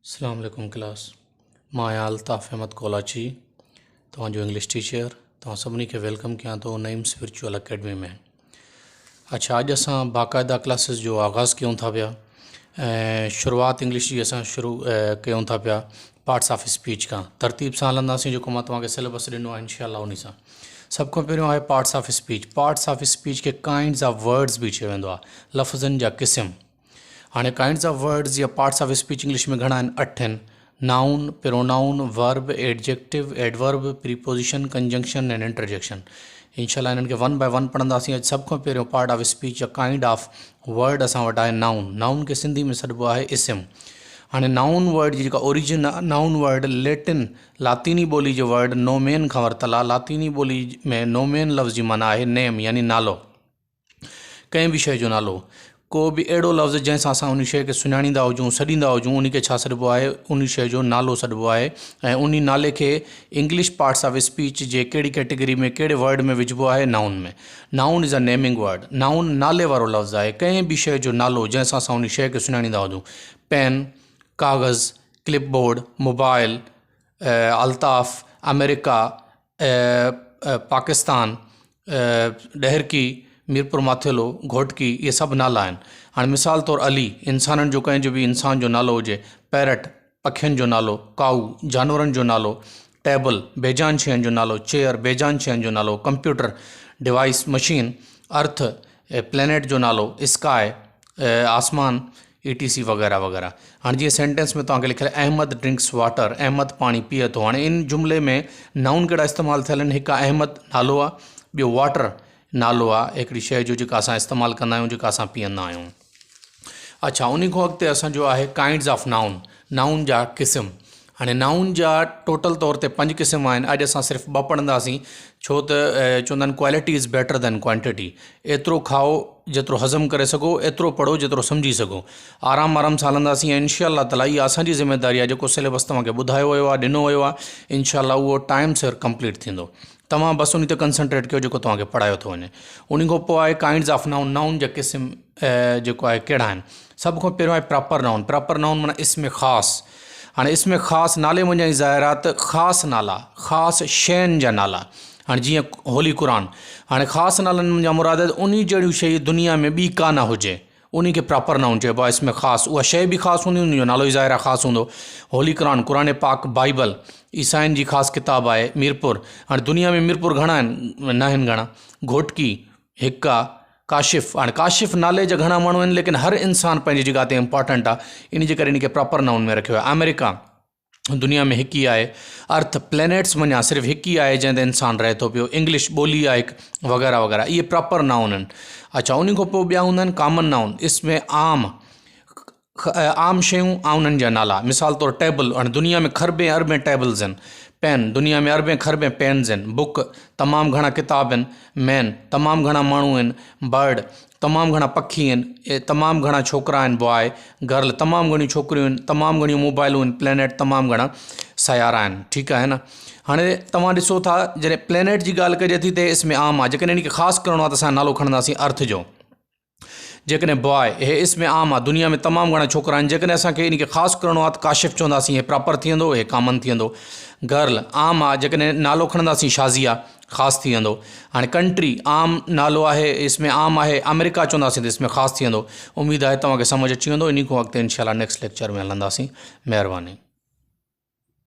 اسلام عليڪم ڪلاس مان آهيان الطاف احمد ڪولاچي توهان جو انگلش ٽيچر توهان سڀني کي welcome ڪيان ٿو نعيم اسپرچوئل اڪيڊمي ۾ اڇا اڄ اسان باقاعده ڪلاسز جو آغاز ڪيون ٿا پيا ۽ شروعات انگلش جي اسان شروع ڪيون ٿا پيا پارٽس آف اسپيچ کان ترتيب سان هلنداسين جيڪو مان توهان کي سليبس ڏنو آهي انشاء الله انهي سان سڀ کان پهريون آهي parts of speech parts of speech کي ڪائنڊز آف ورڊز به چيو ويندو آهي لفظن جا قسم هاڻي ڪائنڊز آف ورڊز يا پارٽس آف اسپيچ انگلش ۾ گهڻا آهن؟ اٺ آهن، noun, pronoun, verb, adjective, adverb, preposition, conjunction and interjection. انشاء الله انهن کي ون باء ون پڙهنداسين. اڄ سڀ کان پهريون پارٽ آف اسپيچ يا ڪائنڊ آف ورڊ اسان وٽ آهي نائون. نائون کي سنڌي ۾ سڏبو آهي اسم. هاڻي نائون ورڊ جي جيڪا اوريجن آهي نائون ورڊ ليٽن، لاطيني ٻولي جي ورڊ نومين کان ورتل آهي. لاطيني ٻولي ۾ نومين لفظ جي معنيٰ آهي نيم يعني نالو. ڪنهن به شيء جو نالو، ڪو به اهڙو لفظ جنهن سان اسان ان شيء کي سڃاڻيندا هجون، سڏيندا هجون، ان کي ڇا سڏبو آهي؟ ان شيء جو نالو سڏبو آهي ۽ ان نالي کي انگلش پارٽس آف اسپيچ جي ڪهڙي ڪيٽيگري ۾ ڪهڙي ورڊ ۾ وجهبو آهي؟ Noun ۾. Noun is a naming word. Noun نالي وارو لفظ آهي. ڪنهن به شيء جو نالو جنهن سان اسان ان شيء کي سڃاڻيندا هجون. پين، ڪاغذ، ڪلپ بورڊ، موبائل، الطاف، آمريڪا، پاڪستان، ڏهرڪي، ميرپور ماٿيلو، گهوٽڪي اهي سڀ نالا آهن. هاڻي مثال طور علي، انسانن جو ڪنهن جو به انسان جو نالو هجي، پيرٽ، پکين جو نالو، ڪائو، جانورن جو نالو، ٽيبل، بيجان شين جو نالو، چيئر، بيجان شين جو نالو، ڪمپيوٽر، ڊوائيس، مشين، ارٿ، پلينيٽ جو نالو، اسڪاء، آسمان، اي ٽي سي وغيره وغيره. هاڻي جيئن سينٽينس ۾ توهان کي لکيل آهي احمد ڊرنڪس واٽر احمد پاڻي پيئي ٿو هاڻي ان جملي ۾ نائون ڪهڙا استعمال ٿيل آهن هڪ آهي احمد نالو آهي ٻيو واٽر نالو آهي هڪڙي شيء جو جيڪا اسان استعمال ڪندا آهيون جيڪا اسان پيئندا آهيون اڇا ان کان اڳتي اسان جو آهي ڪائنڊز آف نائون نائون جا قسم هاڻي نائون جا ٽوٽل طور تي پنج قسم آهن اڄ اسان صرف ٻه پڙهنداسين ڇو ته چوندا آهن quality is better than quantity ايترو کائو جيترو هضم ڪري سگهو ايترو پڙهو جيترو سمجهي سگهو آرام آرام سان هلنداسين ۽ انشاء الله تعالٰي اها اسان جي ذميداري آهي جيڪو سليبس توهان کي ٻڌايو ويو آهي ڏنو ويو آهي انشاء الله اهو ٽائيم سر ڪمپليٽ ٿيندو توهان بس انهي تي ڪنسنٽريٽ ڪيو جيڪو توهان کي پڙهايو ٿو وڃي انهي کان پوء آهي ڪائنڊز آف نائون نائون جا قسم جيڪو آهي ڪهڙا آهن سڀ کان پهريون آهي پراپر نائون پراپر نائون معنيٰ اسم خاص هاڻي اسم خاص نالي منجهان ئي ظاهر آهي ته خاص نالا خاص شين جا نالا هاڻي جيئن هولي قرآن هاڻي خاص نالن منجهان مراد آهي ته انهي جهڙيون شيء دنيا ۾ ٻي ڪا نه هجي انهي کي پراپر نائون چئبو آهي اسم خاص اها شيء به خاص هوندي ان جو نالو ئي ظاهر آهي خاص هوندو. هولي قرآن، قرآن پاڪ، بائيبل، عيسائين جي خاص ڪتاب آهي. ميرپور، هاڻي دنيا ۾ ميرپور گهڻا آهن؟ ناهن گهڻا. گهوٽڪي، هڪ آ. ڪاشف، هاڻي ڪاشف نالي جا گهڻا ماڻهو آهن ليڪن هر انسان پنهنجي جڳهه تي امپارٽنٽ آهي ان جي ڪري ان کي پراپر نائون ۾ رکيو ويو آهي. آمريڪا. دنيا ۾ هڪ ئي آهي. ارٿ، پلينيٽس منجهان صرف هڪ ئي آهي جنهن تي انسان رهي ٿو پيو. انگلش ٻولي آهي هڪ وغيره وغيره. اهي پراپر نائون آهن. اڇا انهي کان پوء ٻيا هوندا آهن ڪامن نائون اسم عام عام شيون ۽ انهن جا نالا. مثال طور ٽيبل هاڻي دنيا ۾ کربين اربين ٽيبلز آهن. پين دنيا ۾ اربين کربين پينز آهن. بڪ تمام گهڻا ڪتاب آهن. مين تمام گهڻا ماڻهو آهن. برڊ تمام گهڻا پکي آهن، تمام گهڻا ڇوڪرا آهن بواء، گرل، تمام گهڻيون ڇوڪريون آهن، تمام گهڻيون موبائلون آهن، پلينيٽ تمام گهڻا سيارا آهن، ٺيڪ آهي نه. هاڻي توهان ڏسو ٿا جڏهن پلينيٽ جي ڳالهه ڪجي ٿي ته اسم عام آهي جيڪڏهن ان کي خاص ڪرڻو آهي ته اسان نالو کڻنداسين ارٿ جو. جيڪڏهن بواء، هي اسم عام آهي، دنيا ۾ تمام گهڻا ڇوڪرا آهن، جيڪڏهن اسان کي ان کي خاص ڪرڻو آهي ته ڪاشف چونداسين هي پراپر ٿي ويندو هي ڪامن ٿي ويندو. گرل، عام آهي، جيڪڏهن نالو کڻنداسين شازيه. خاص ٿي ويندو. هاڻي ڪنٽري عام نالو آهي اسم عام آهي آمريڪا چونداسين ته اسم خاص ٿي ويندو. اميد آهي توهان کي سمجهه اچي ويندو انهي کان اڳتي انشاء الله نيڪسٽ ليڪچر ۾ هلنداسين مهرباني.